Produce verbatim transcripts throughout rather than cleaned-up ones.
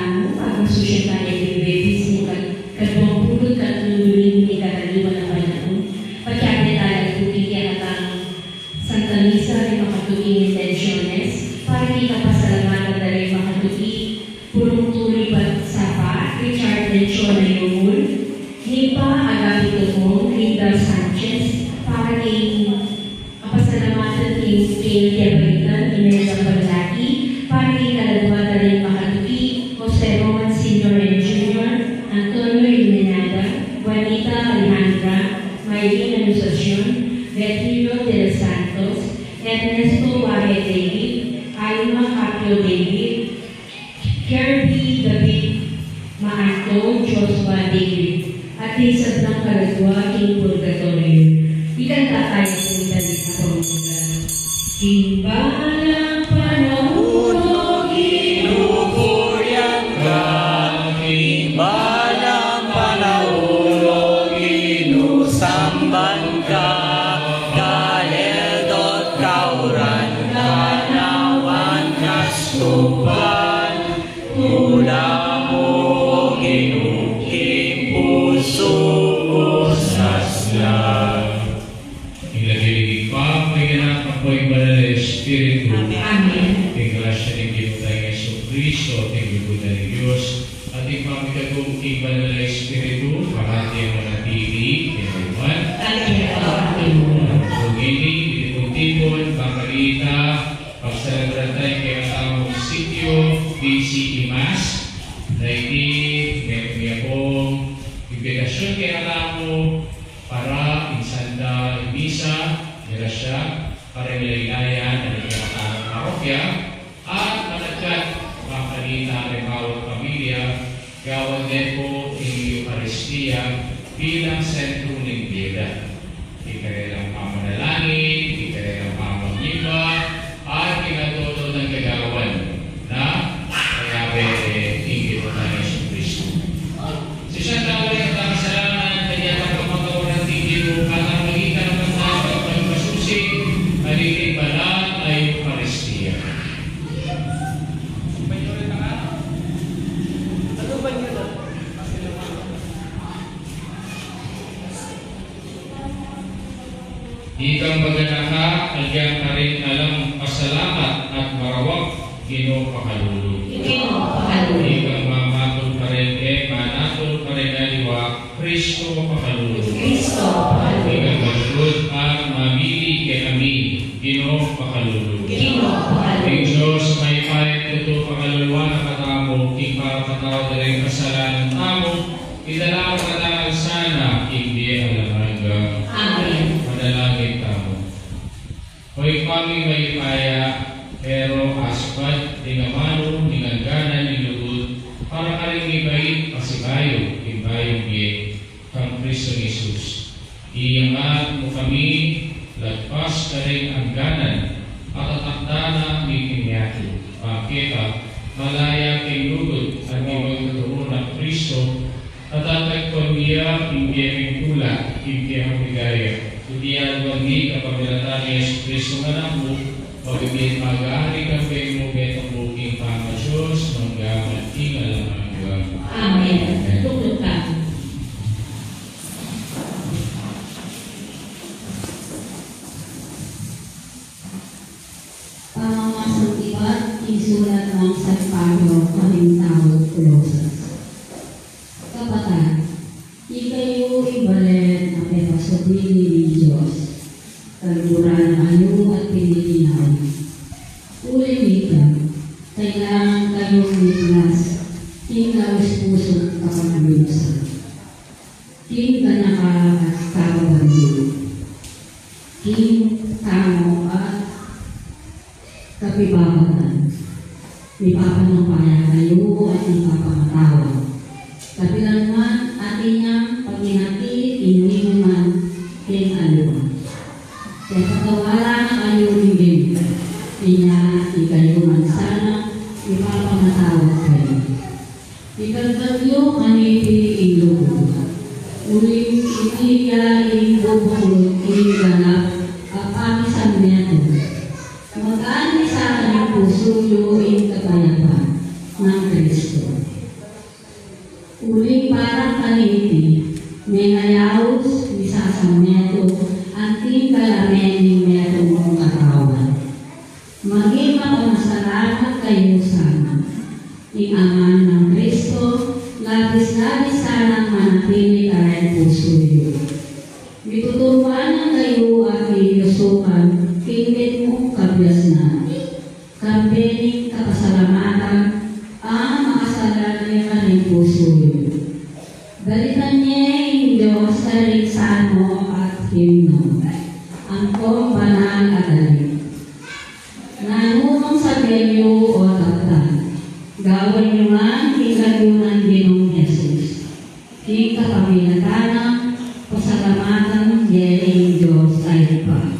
Agyang susyan taya king Huwebes ning ka-, kaduang pulu't katlu ning karaniwan a panaun, pakiabe tala pu king kekatamung Santa Misa ring makatuking intensiones, para king kapasalamatan da ring makatuki Purong Turi Batsapa, Richard Lencion Ayungul, Nimpa Agapito Pong, Linda Sanchez, para king kapasalamatan king keng Tia Balikan Imelda Paglaki, para king kaladua da ring makatuki Jose Roman Senior and Junior, Antonio Ilmenada, Juanita Alejandra, Maylene Anunciacion, Virgilio de los Santos, Ernesto Wahe David, Alma Capio David, Kirby David Maanto, Joshua David, at ding sablang kaladua king purgatorio. Ikanta taya pu ing dalit a pamumulan. King balang panaun, O Ginu, purian ka. King balang panaun, O Ginu, samban ka. Kalel do't kauran, kanawan kastupan, tula mu, O Ginu, king pusu ku sasla. King lagyu ning Ibpa, king Anak, ampo king Banal a Espiritu. Amen. King grasya ning Ginu tang Jesucristo, king lugud na ning Dios, at ing pamikagum ning Banal a Espiritu, parati yang manatili kekayu ngan. At keka mu rin. King lugud na ning Ginu, iti pung tipun, bang kanita, pagselebran ta ing kekatamung Sitio B C E Mass, na iti, me-, meyari pung imbitasyun kekatamu, para ing Santa Misa, grasya, para ing laylayan, ning kekatamung parokya, at managkat, bang kanita, ring bawat pamilya, gawan de pu ing Eukaristia bilang sentru ning bie da. Ing karelang pamanalangin, ing karelang pamanyimba, at ing adodo nang gagawan na kayabe ning Ginu tang Jesucristo. Sisian tang alang kasalanan, kaya kapatawaran ning Ginu, at ang maging karapat-dapat magpasusi, at ing banal a Eukaristia. Ikang maganaka, agyang karing alang pasalamat at marawak, Ginu pakalulu. Ginu pakalulu. Ikang mamatul karing e manatul karing aliwa, Kristo pakalulu. Kristo pakalulu. Ikang malugud at mamili kekami, Ginu pakalulu. Ginu pakalulu. Ing Dios mayupaya at tutu pakaluluan na katamu, king pakatawad da ring kasalanan tamu, idala na katamu sana king bie alang angga. Amen. Manalangin tamu. O Ibpa ming mayupaya, e mu aspat ring amanu ning angganan ning lugud, para karing mibait pasibayu king bayung bie, kang Kristong Jesus. Iyangat mu kami lagpas karing angganan, at atakdan na mi king yatu, bang keka, malaya king lugud, at mipagtuturu nang Kristo, at atakpan mi ya king bie ming tula, king bie ming ligaya. Iti aduan mi kapamilatan nang Jesucristo a Anak mu, magpinamagari kami mu, metung mu king pamadios, mangga man king alang angga. Amen. Amen. Tumutud tamu. Pamamasang ibat king sulat nang San Pablo karing taga Colosas. Kapatad, ikayu ing balen a pepasubli ning Dios, kaluguran na kayu at pinili na. Uli nita, kailangan kayung miplas king taus-pusung kapaglusan, king ganaka at kababantug, king tama at kapibabatan. Mipapanumpaya kayu at mipapamatawad. Kapilan man atin yang paminati, inuinuman king aliwa. Kaya patawaran na kayu ning Ginu, inya ikayu man sana mipapamatawad kayu. Ikagkat yu maniti ing lugud. Uling iti ya ing bubuklud king ganap a pakisamyatu. Magaan sa king pusu yu ing kapayapan nang Kristo. Uling para kaniti, mengayaus, misasametung, anting kalamen ning metung mung katawan. Maging makamasalamat kayu sana. Ing aman nang Kristo, labis-labis sanang manatili kareng pusu yu. Mituturuan na kayu at miyusukan, king mitmung kabiasnan. Kambe ning kapasalamatan, a makasalale kareng pusu yu. Dalitan ye ing Dios karing salmo at himno, angkong banal a dali. Nanu mang sabian yu o daptan, gawan yu ngan king lagyu nang Ginung Jesus. King kapamilatan na, pasalamatan ye ing Dios a Ibpa.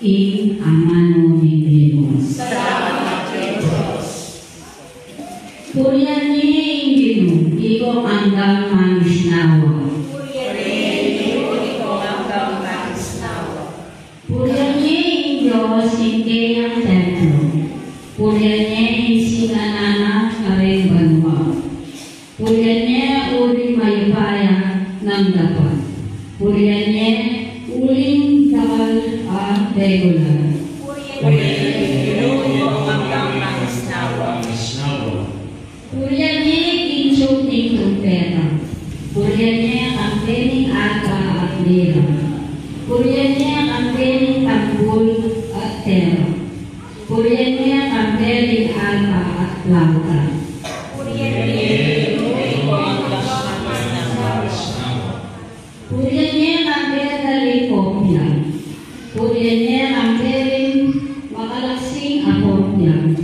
Ing amanu ning Ginu. Salamat king Dios. Purian ye ing Ginu, ikong anggang mangisnawa. Purian ye ing Ginu, ikong anggang mangisnawa. Purian ye ing Dios king keyang templo. Purian ye ing singanan na kareng banua. Purian ye uling mayupaya nang dapat. Purian ye uling dakal a regular. Purian ye ing Ginu, ikong anggang mangisnawa. Purian ye ing kinsyuk ning trumpeta. Purian ye kambe ning arpa at lira. Purian ye kambe ning tambul at tera. Purian ye kambe ning arpa at plauta. Purian ye ing Ginu, ikong anggang mangisnawa. Purian ye kambe daling kopya. Purian ye kambe ring makalaksing a kopya.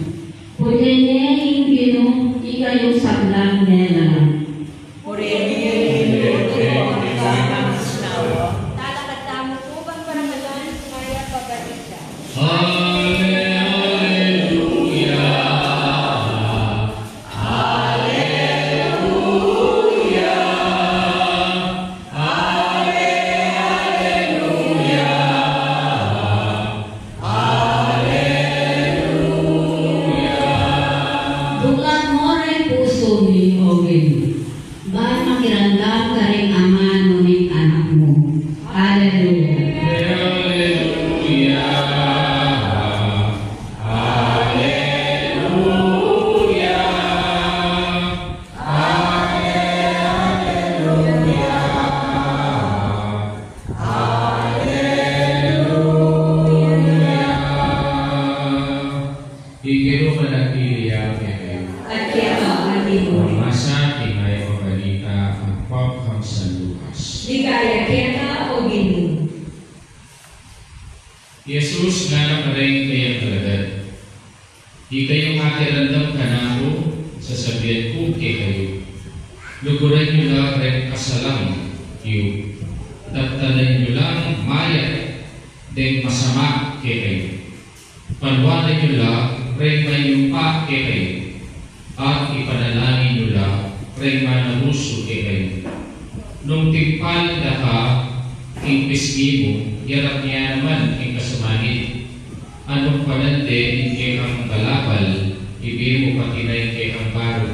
Purian ye ing Ginu, ikayung sablang melalang. Purian ye ing Ginu, ikong anggang mangisnawa. Talakad tamu pu ban parangalan ing mayap a balita. Ale, aleluya. Aleluya. Ale, aleluya. Aleluya. Buklat mu reng pusu mi, o Ginu, ban makiramdam karing amanu ning Anak mu. Aleluya. Aleluya. Aleluya. Ale, aleluya. Aleluya. Ing Ginu manatili ya kekayu. At keka mu rin. Pamasa king mayap a balita angkang kang San Lucas. Ligaya keka, o Ginu. I Jesus ngana kareng kayang alagad, ikayung akiramdam kanaku, sasabian ku kekayu, luguran yu la reng kasalang yu, daptanan yu lang mayap deng masama kekayu. Panuanan yu la reng mayumpa kekayu, at ipanalangin yu la reng manabusu kekayu. Nung timpal da ka king pisngi mu, yarap ne naman ing kasamani. Anung panan de ing kekang balabal, ibie mu pati na ing kekang baru.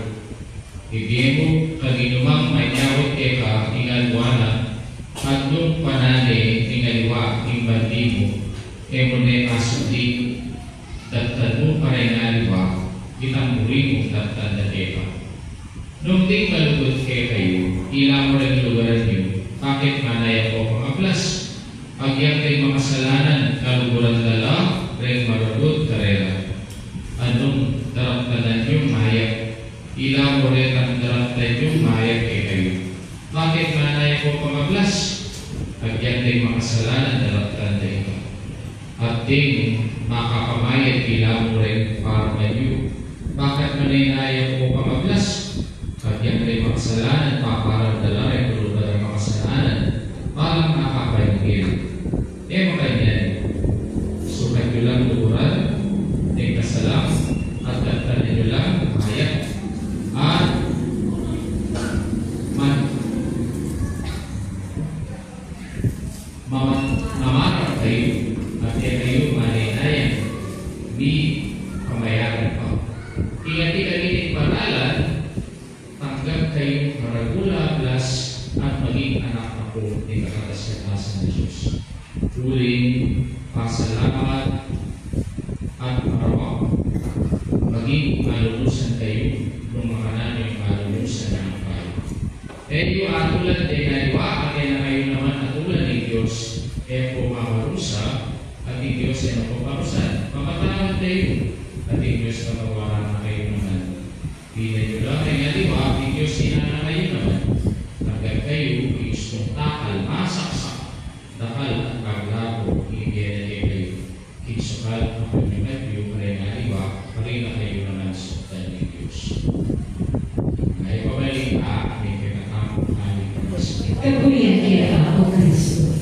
Ibie mu, kaninumang manyawad keka ing aliwa na, at nung panan ne ning aliwa ing bandi mu, e mu ne masuli, daptan mu pa reng aliwa itang buri mung daptan da keka. Nung ding malugud kekayu, ila mu reng luguran yu, bakit manaya ko pangablas? Agyang ding makasalanan, kaluguran da la reng malugud karela. Anung daraptanan yung mayap? Ila mu retang daraptan yung mayap kekayu. Bakit manaya ko pangablas? Agyang ding makasalanan, daraptan da ita. At ding makapamayad, ila mu reng parman yu. Bakit manaya ko pangablas? Agyang ding makasalanan, paparan da la reng kuluban a makasalanan, balang makapanyingil. E makanyan, sukat yu lang luguran ding kasalang, at daptanan yu lang mayap, at man, mama-, mamarap kayu, at e kayu manenayang mipamayaran pa. Ing atin a Maragul a ablas at maging anak na pu ning kakatas-katasan a Dios. Uling pasalamat at marawak, maging malulusan kayu nung makananu ing malulusan ning bayu. E yu atulad deng aliwa, atin na kayu naman atulan ning Dios, e pu mamarusa, at ing Dios e pu paparusan. Mapatawad kayu, at ing Dios patawaran na kayu naman. Dinan yu la ring aliwa, ing Dios dinan na kayu naman. Agad kayu, ing ustung takal, masaksak, dakal at paglago, ing bie na kekayu. King sukal a panyukat yu karing aliwa, karin na kayu naman suktan ning Dios. Mayap a balita ning kekatamung ating Panginoon. Kapurian keka, O Kristo.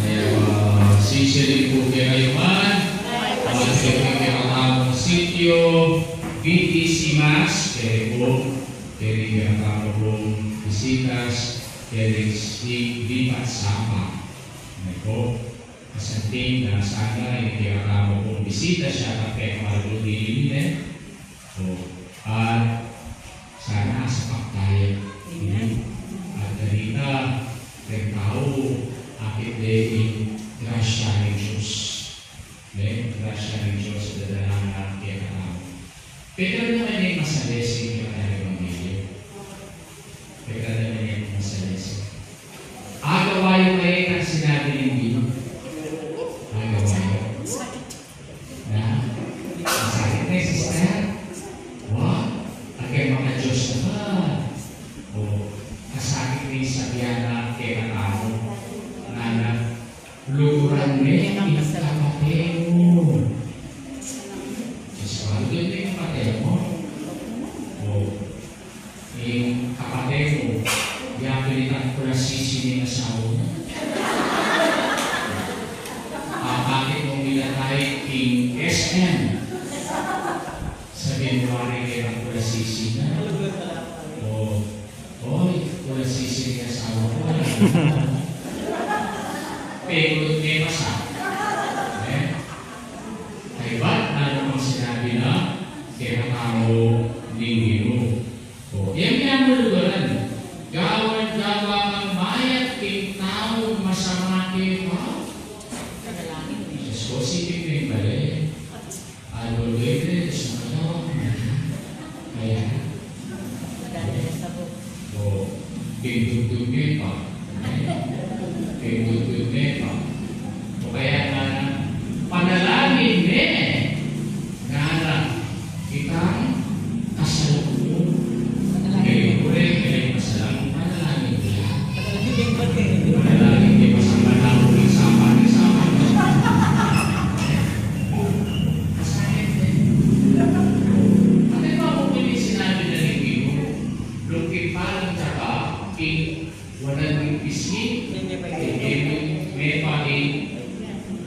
Mayap a sisiling pu kekayu man, at keng kekatamung sitio, B T C Mass, keri pu, keri kekatamung bisitas, keri si Lipat Sapa. Mayap pu, kasanting na sana ing kekatamung bisitas ya, at keng maragul a dili, e? O, at sana asapak taya. Amen. At kanita, reng tau, akit de ing grasya ning Dios. Ne, grasya ning Dios, dadanan na kekatamu. Pekad naman ing masalese ing kekatang ebanghelyo. Pekad naman ing masalese. Agawa yu kaya itang sinabi ning Ginu. Agawa yu. Na, masakit ne, sister. Wa, agay maka-Dios na ka. O, masakit ne ing sabian na kekatamu. Nana, luguran ne ing kapate mu. Dios, luguran ne ing kapate mu. O, ing kapate mu, ya pin itang kulasisi ning asawa mu. Akakit mung milatay king S M. Sabian mu, ari, kaya kulasisi na. O, oy, kulasisi ning asawa mu. Pekad ne, pasa. E? Kaybat nanu pang sinabi na kekatamu ning Ginu. O, e mu yang luguran. Gawan, gawa kang mayap king taung masama keka. Dios ko, siping ning bale. Always, sa katawa. Kaya, o, pindudud ne pa. Pindudud ne pa. O kaya ngana, panalangin ne ngana itang kasalan mu. Kaya, ure, kaya kasalan mu, panalangin ne. Panalangin ne, pasampal na mu, isapan, isapan. Kasakit ne. Ate, pa mu pin ing sinabi na ning Ginu, nung king palang taba, king wanan ning pisngi, ing mepa ing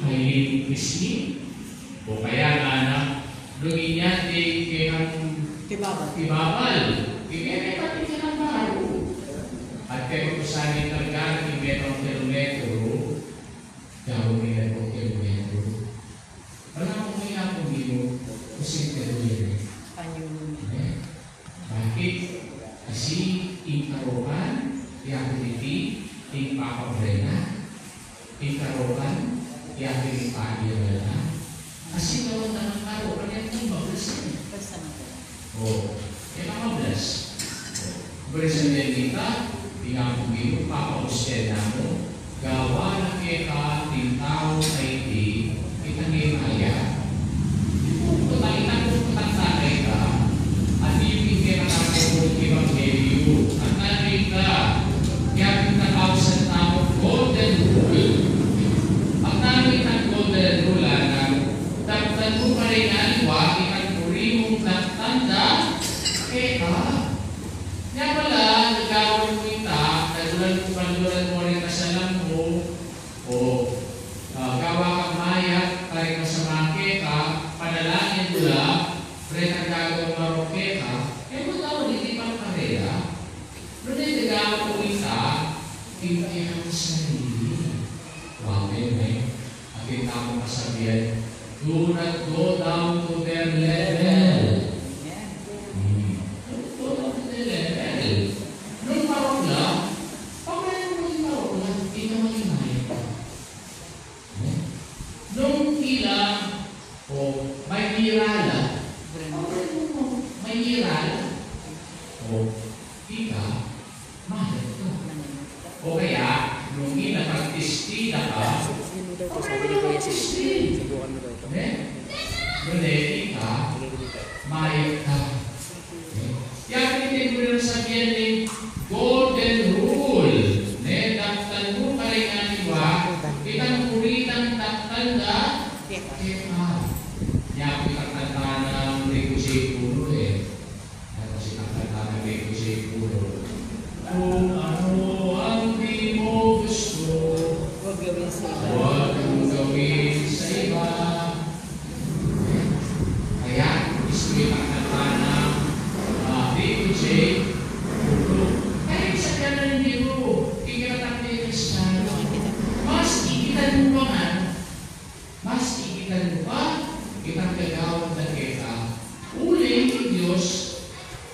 kayin ning pisngi. O kaya ngana, nung inyat de ing kekang tibabal, ing mepa ing kekang baru. At kaya ku sana ing karga ing mepang kilometro, daun ing mepang kilometro. Ala mu ing Ginu, kusing ka duyan. Panyulu ne. Bakit? Kasi ing karokan, ya pin iti ing papabrena, ing karokan, ya pin ing papabrena. Kasi kawan na ng karokan, yan ing mablas ne. O, e ka mablas. Buri sa miyang ita, ing Ginu, papaustel na mu, gawa na keka ing tau a iti, itang e maya. Ipuputang, itang puputang na keka, at ipin keka na pu ing ebanghelyu, at nanu ita, ya pin ing ausan tamung golden rule. At nanu itang golden rule, anak? Daptan mu karing aliwa itang buri mung daptan da keka. Nya pala, gagawan mu ita, dagulan mu, pandalan mu ring kasalan mu, o, a, gawa kang mayap karing masama keka, panalangin mu la retang gagawang marok keka, e mu tau diti pang karela. Nune gagawan mu ita, ing kekang sarili. Amen, e? Atin tamung kasabian, do not go down to their level. Hmm. Mayral, o ika, mayat ka. O kaya, nung ina, pagtistida ka, sabi ni Kuya, subukan mo daw ito. Ne? Nune, ika, mayat ka. Ne? Yan ing tinuturu nang sabian ning golden rule. Ne, daktan mu karing aliwa, itang kuritang daktan da keka. Nya, pu itang kanita nang Rico Jake Puro, e. Nya, pu itang kanita nang Rico Jake Puro. Kung ano ang di mo gusto, huwag gawin sa iba. Huwag mong gawin sa iba. Kaya, gusto yung pagkakana, ah, Rico Jake Puro. Kaya sa kanan nyo, ikatabi Kristiyano, mas ikitan mo pa man, mas ikitan mo pa, itang gagawan na keta. Uling ing Dios,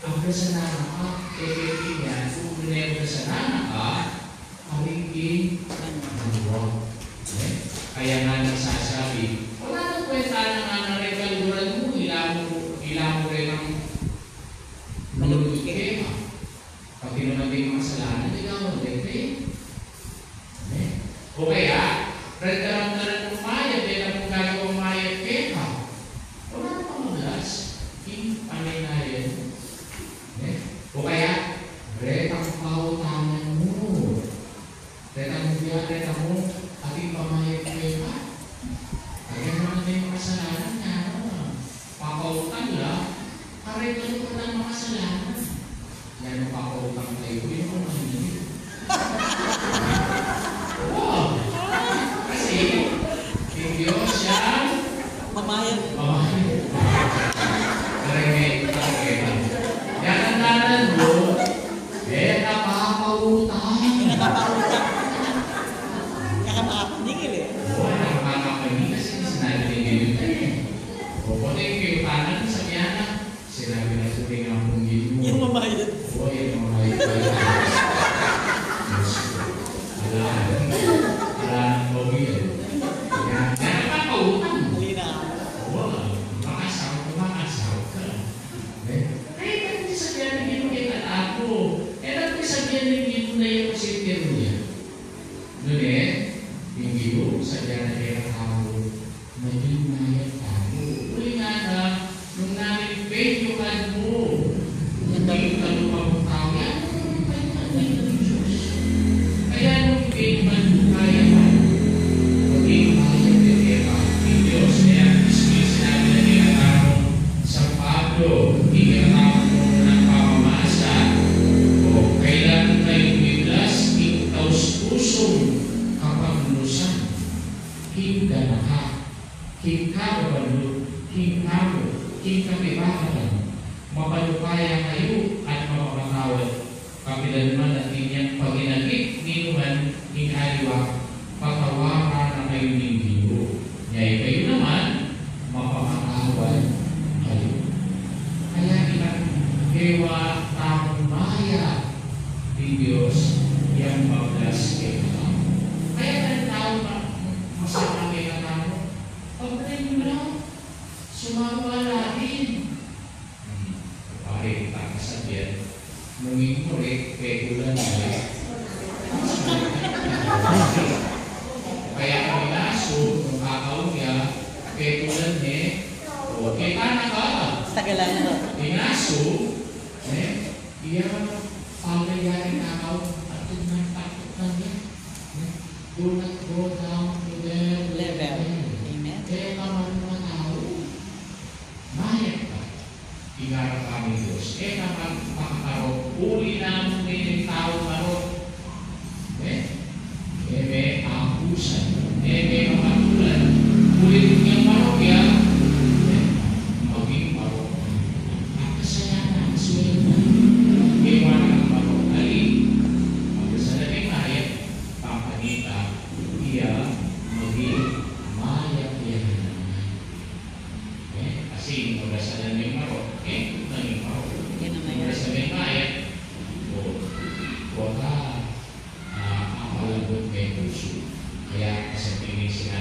ang kasalanan ka, e, e, e, yan, kung kasalanan ka, Karing king aliwa. Ne? Kaya nga nagsasabi, wala nang kwenta na nga na reng kaluguran mu, ila mu, ila mu reng malugud keka. Pati naman ding makasalanan, di ka malugud kaya. Ne? O kaya, reng daramdaman mu mayap, e na mu gagawang mayap keka. Wala nang pamaglas king panaynayan mu. Ne? O kaya, retang pautangan mu. Reta mu, reta mu, ating pamayap keka. Ayan naman na yung makasalanan nga, ano, papautang la, kareta mu pa lang makasalanan. Yan ang papautang tayo, yun ang ano yun. Oo. Kasi, yung Diyos yan, Mamayap. Mamayap. Kareta, kareta. Yan ang nanan mo. E na papautang. Nakapapaningil e. Oo, nakapapaningil kasi sinabi ni David e. O, pati yung piutangan, sabi niya na, sinabi na po rin ang pong Ginoo. Yung mamayad. Oo, yung mamayad. Ala, ala ng pamilya. Yan, yan ang papautang. Uy na. Oo, makasawa, makasawa ka. E? Kaya ito yung sabihan ng Ginoo kaya katamu. E, ito yung sabihan ng Ginoo na yung kasi tiru niya. Nune, ing Ginoo, sabihan na kaya katamu, maging mayap tamu. Uli nga na, nung nanu ing penyo kanu, nung kalupa mung tau, yan, kaya nung penyo kanu, kaya ka. Maging mayap kaya ka. Ing Dios, kaya mismo yung sinabi na kaya katamu, San Pablo, ikatamu nang pamamasa, o kailangan kayong miblas king taus-pusong kapaglusan, king ganaka, king kababalu, king kamu, king kapibatan, mapalupaya kayu at mapamatawad. Kapilan man atin yang paginagit ninuman ning aliwa, patawaran na kayu ning Ginoo. Nya ikayu naman, mapamatawad kayu. Kaya ita, kewa tamung mayap ing Dios yang mablas kekatamu. Kaya ing tau ma-, masama kekatamu, pag-pray mu la, sumama la rin. Hmm. Pare, kita kasabian, nung ing murik, pekulan ne. Kaya kung ing asu, nung kakaun ya, pekulan ne. O, kita na ka. Tagalan mo. Ing asu, ne? Iya, pag nangyari kakaun, at tignan, takot na niya. Ne? Do not go down to their level. Amen. E ka man matau. Mayap ka. Ing arap ning Dios. E ka man pakakarok. Uli na mu ning tau karok. E? E me abusan. E me makatulan. Uli nung yang marok ya. E, maging marok. At kasalanan, sulit na. E, wala kang marok. Ali, magkasalanan mayap. Papanita, iya, maging mayap ya naman. E, kasi nung magasalan meng marok, e, naging marok. Yan naman. Nung magasalan meng mayap, o, wala, a, apalabut meng pusu. Kaya, kasi tingin sila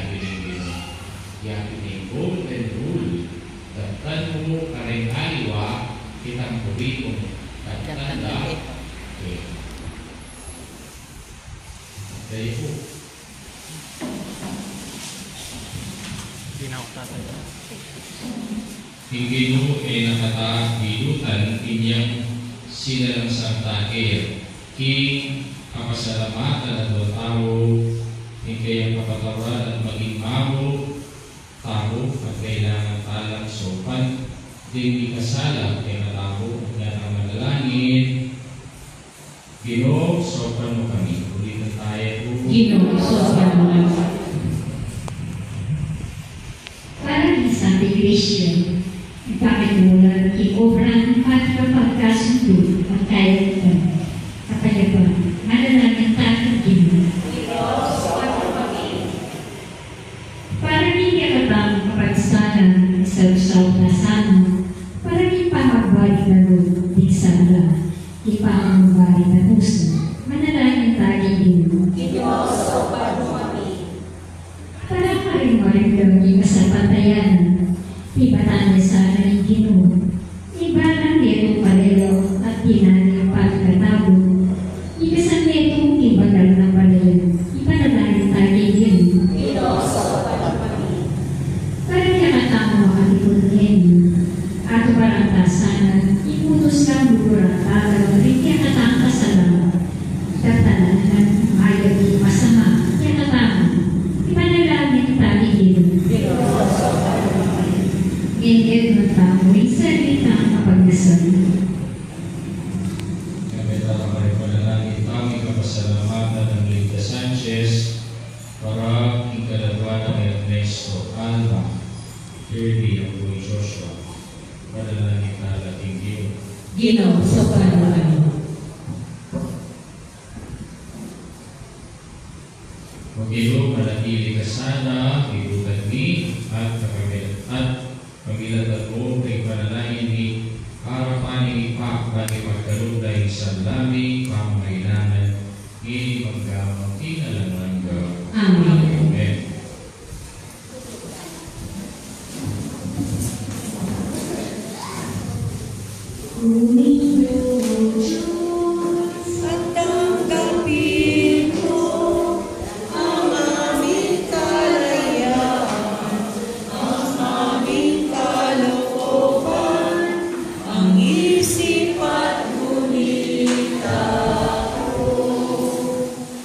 Itang puri kung katanda. Okay. Kayu pu. Ing Ginu e na kata dilutan, inyang sinalang sangta ke ya. King kapasalamatan at watau, ing kayang kapatawaran at maging mabu tamu, at kailangan talang saupan ding mikasala kekatamu, at ang manalangin, Ginu, saupan mu kami. Ulitan taya pu. Ginu, saupan mu kami. Para king Santa Iglesia, ipakit mu la king obra ning pati kapagkasundu at kayapan, kapayapan, manalangin tamu, Ginu. Para king kekatamung kapagsalan, isaup-saup na sana, para king pamagbaling na lub ding sala, king pamagbaling na pusu, manalangin tamu, Ginu. Para karing marinda king kasalpantayanan, pibatan na sana ning Ginu. Ibalang detung palelau at dinan ning pamikatabu, ikasan detu king banal nang palayan, ipanalangin tamu, Ginu. Para kekatamung makatipun ngeni, atubaran ta sana ing putus nang lugurang talam ring kekatamung kasalanan, daptan na ning mayap ing masama kekatamu, ipanalangin tamu, Ginu. Ngeni, daptan tamu ing sarili tang kapagnasan. Kaya tamu, ipanalangin tamu ing kapasalamatan nang Linda Sanchez, para king kaladwa nang Ernesto, Alma, Kirby, ampong Joshua. Ipanalangin tala king Ginu. Ginu, saupan mu kami. O Ginu, manatili ka sana king lugud mi, at kapamilatan, at pamilatan mu ring panalangin mi, arapan ning Ibpa, ban king magkalub na ing sablang pamangailangan, ngeni at kapilan man king alang angga. Amen. Amen. At tanggapin mo ang aming kalayaan, ang aming kalooban, ang isip at gunita ko.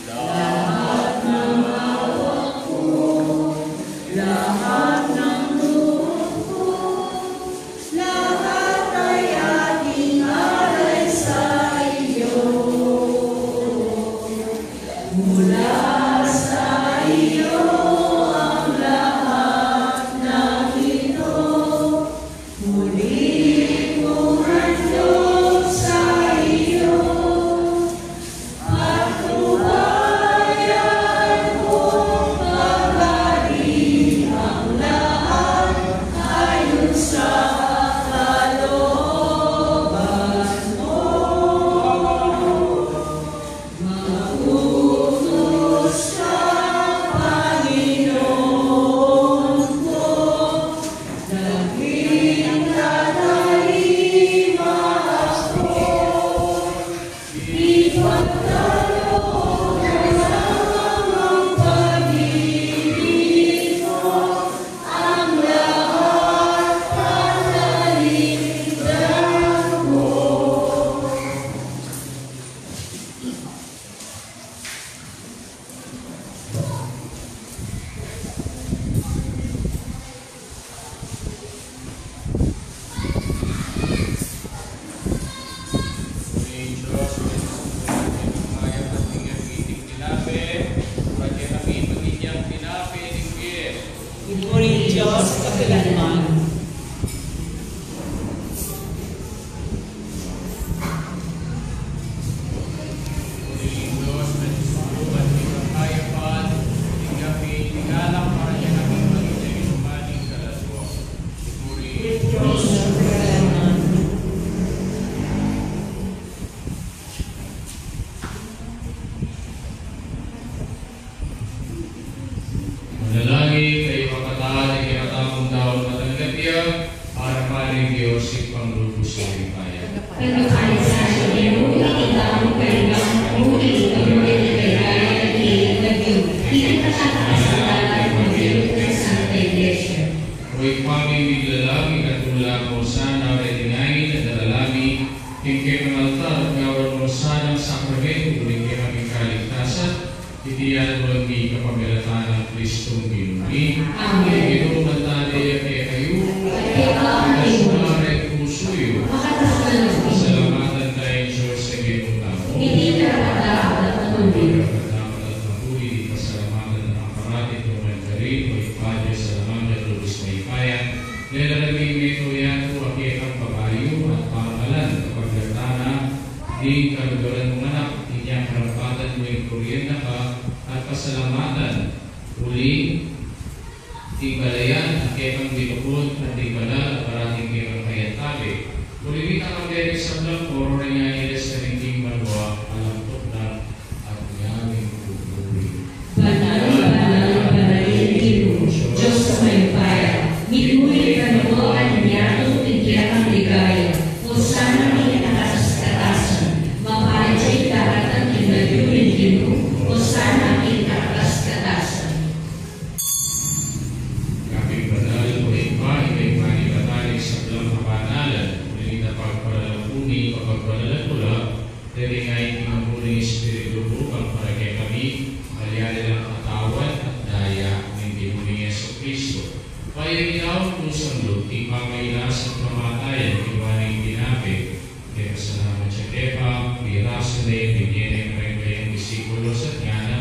Lahat ng hawak ko, lahat ng loob ko, lahat ay ating Pagpapalit sa Ginu, iti tamung paligang mu, iti tamung paligang mu, iti Iglesia. O Ibpa mi, miglalang ikatula mu sana reti ngeni, daralan mi king kekang altar, gawan mu sana ing sakramentu ning kekang kaligtasan, iti aduan mi kapamilatan nang Kristong Ginu mi. Amen. Ing Ginu manatili ya kekayu. Kekayu. Ikatas na ring pusu yu. Ikatas na rin. Pasalamatan taya ing Dios a Ginu tamu. Iti karapat-dapat at matulin. Karapat-dapat at matulin, iti pasalamatan tang parati at karin, o Ibpa, Dios a alang angga, lubus mayupaya. Lalagan mi ing metung yatu a kekang babayu at parangalan, kapamilatan na ning kaluguran mung anak, inyang karampatan mu ing purian na ka at pasalamatan, uling ing balayan a kekang dipakut at ing banal a parating kekang kayantabe. Uling ita kaberi sablang oras ring angeles na ning king banua, alang tuknang at ngaming pupuri. Banal, banal, banal ing Ginu, Dios a mayupaya, mitmu ing banua at ing yatu king kekang ligaya. Osana king kakatas-katasan. Mapalad ya ing daratang king lagyu ning Ginu. Osana king kakatas-katasan. Kapin banal, o Ibpa, ika ing panibatan ning sablang kabanalan, uling ita pagpalalam mu ing kapagbanal at tula, deti ngeni king ampon ning Espiritu mu, para kekami, malyari lang katawan at daya ning Ginu ming Jesucristo. Bayu ing daun kusang lub king pamagkasakit at kamatayan, kinuan ne ing tinape, mekasalamat ya keka, pirasu ne, binie ne kareng kayang disipulo at ngana,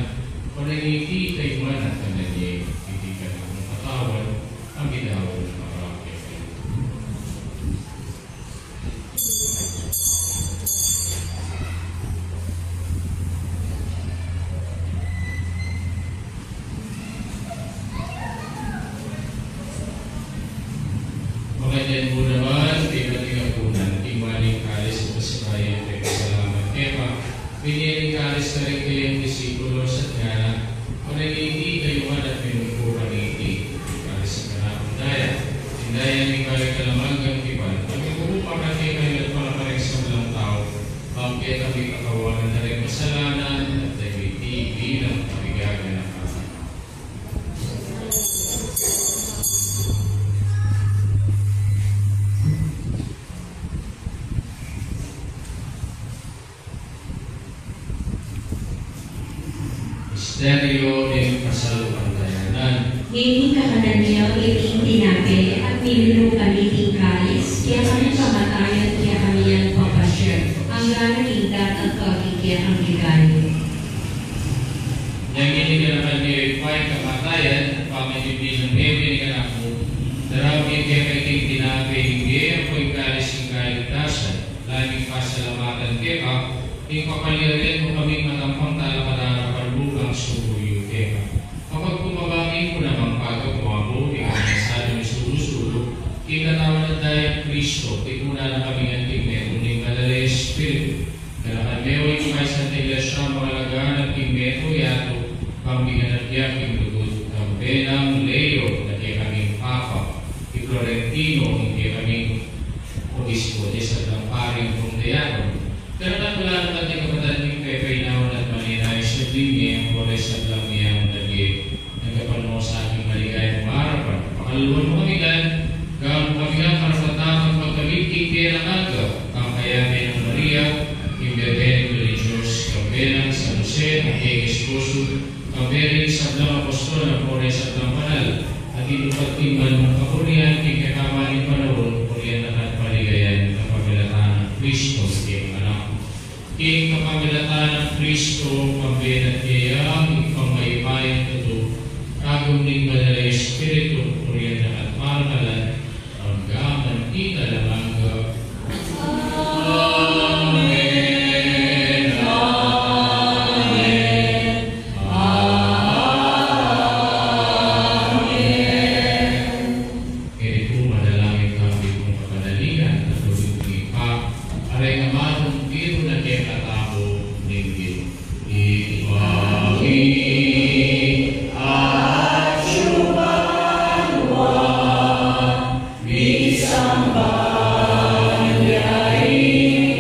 Kunan ye iti kayu ngan at kanan ye, iti ing kanakung katawan, a midaun para kekayu. Makanyan mu naman, pinatingapunan, kinuan ne ing kalis, pasibayu ne, pekasalamat keka, binie ne ing kalis kareng kayang disipulo at ngana, Kunan ye iti kayu ngan at minum kayu riti, iti ing kalis ning kanakung daya, ing daya ning bayu at alang anggang tipan, a mibubung para kekayu at para kareng sablang tau, bang kekami patawaran da ring kasalanan, at dayang iti bilang pamiganaka. Misteryu ning kasalpantayanan. Ngeni kakanan mi iti tinape at minum kami king kalis, kekami kamatayan, kekami yan papasyan, angga king datang king kekang ligaya. Ngeni ganakan mi, O Ibpa, ing kamatayan at pamanyubling mie ning Anak mu, daraun mi keka iting tinape ning bie, ampo ing kalis ning kaligtasan, lalu ming pasalamatan keka, ing papalyarian mu kaming matampang talakad a arapan mu, nung sumuyu keka. Kapagkumbaba mi king pagkapagwa mu, ing kanyang salo misulu-sulu, king katawan at daya nang Kristo, tipunan na kaming anting metung ning Banal a Espiritu. Ganakan me, O Ibpa, ing Santa Iglesia mu, alagaan at king metung yatu, pambigan at king lugud, kambe nang Leo, na kekaming Papa, i Florentino, ing kekaming Obispo, ding sablang pari ampong diakon. Ganakan mu la naman ding kapatad ming pepainawa at manenaya king sablang mie, ampo ring sablang mie, ampo ring mie. Nagkapan mo sa ating maligayang marapan. Pakalulwan mu kami ngan, gawan mu kaming karapat-dapat magkamit king kekang aga, king kayabe nang Maria, ing Birhen ning Dios, kambe nang San Jose, a kayang esposo, kambe ring sablang apostol, ampo ring sablang banal, at ing lupati king banal mung kapurian, king kekaban ning panaun, purian na ka at paligayan, kapamilatan nang Kristo, ing Anak mu. King kapamilatan nang Kristo, kambe na at keya, ing mayupayang tutu, kagum ning Banal a Espiritu, purian na ka at parangalan, angga man king alang angga. Amen. Amen. Amen. Keni pu manalangin kami king kapanalingan, a tulid ning Ibpa, a ring amanung tiru na kekatamu ning Ginu. Ibpa mi, atsu ka banua, misamban ya ing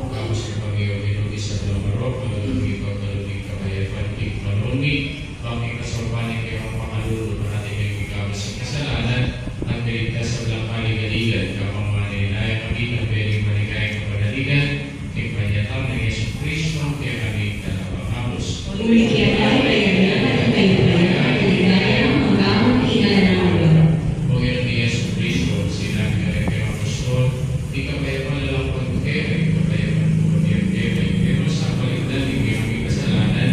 Tapos ing pamiyawid ning sablang marok, manalangin king pagkalub ning kapayapan king kalung mi, bang king kasalpantayan ning kekang pakalulu, parati kaming migabas king kasalanan, at miligtas king sablang kaligaligan, ikabang manenaya kami king bie ning maligayang kapanaligan, king panyatang nang Jesucristo, a kekami talapangabus. Ulit kaya tayo, kaya na, at kayo pa yan, at ligaya, manggaman king alang angga. O Ginu ming Jesucristo, sinabi mu king kekang apostol, ing kapayapan lalam ku kekayu, ing kapayapan ku ibie ku kekayu, e mu sa paligdan ing kekami kasalanan,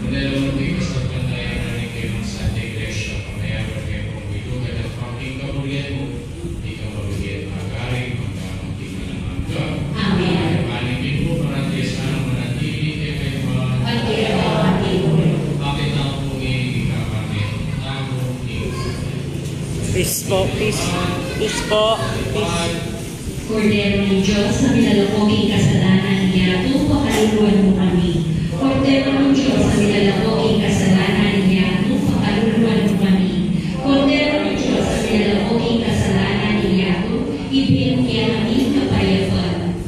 nune lawan ing kasalpantayanan ning kekang Santa Iglesia, pamayapan mu king pamilugad at pangking kaburian mu, ika mabibie at magari, manggaman king alang angga. Amen. Ing kapayapan ning Ginu parati sanang manatili kekayu ngan. At kekayu naman. Pakit tamu pu ing kapamilatan tamu king Peace po, peace. Peace po, peace. Kordero ning Dios, a milalako king kasalanan ning yatu, pakaluluan mu kami. Kordero ning Dios, a milalako king kasalanan ning yatu, pakaluluan mu kami. Kordero ning Dios, a milalako king kasalanan ning yatu, ibie mu kekami ing kapayapan.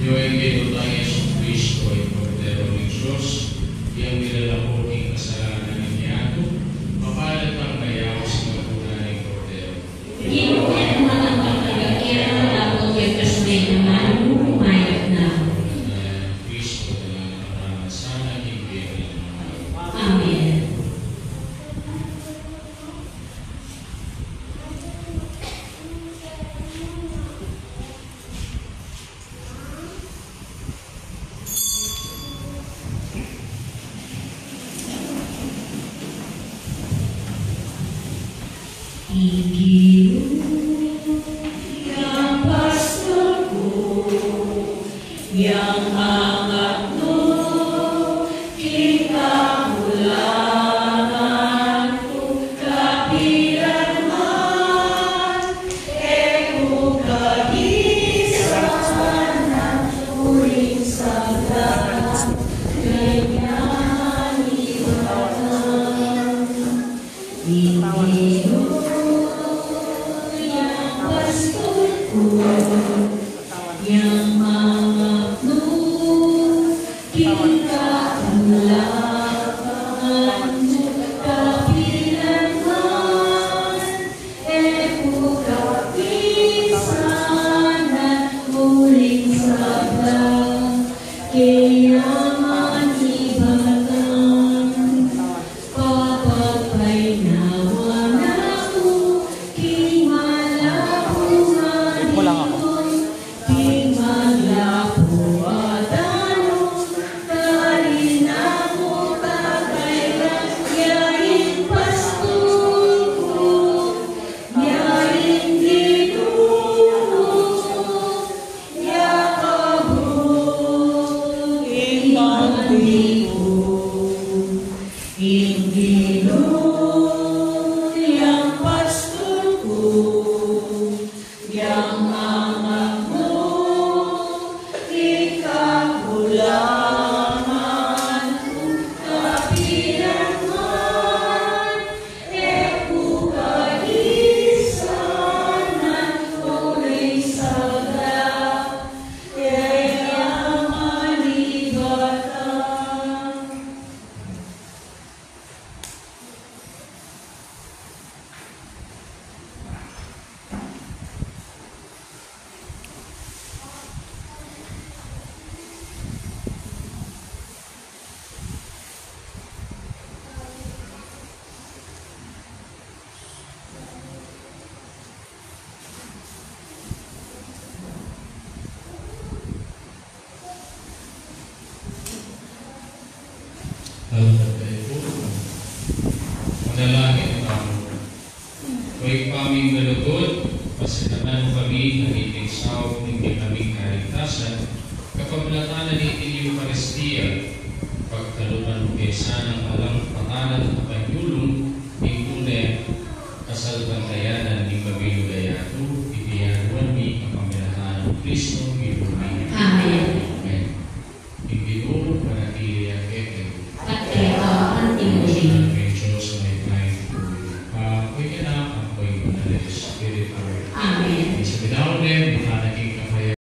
Ing Ginu tang Jesucristo, ing Kordero ning Dios, yang milalako king kasalanan ning yatu, mapalad tang mayaus king apunan ning Kordero. Ginu, e ku makatampang king lagyu mu, malaput kayang kasmay na manung mu, kumayap na. Ing Kristo, dala na katamu sana king bie alang angga. Amen. Ing Ginu yang pastul ku, yang angat nu king kakulangan ku, kapilan man e ku kagisanan, uling sabla kaya nibatang. Ing Ginu yang pastul ku, yang mangatnu king kakulangan ku, kapilan man e ku kagisanan, uling sabla kaya nibatang. Papagpainawa na ku king malabung a dinuang, king Dalangin tamu. O Ibpa ming malugud, pasikatan mu kami, ngan iting saup ning kekaming kaligtasan, kapamilatan na niting Eukaristia, pagtalunan mu ke sanang alang patanan a panyulung ning tune a kasalpantayanan ning babilug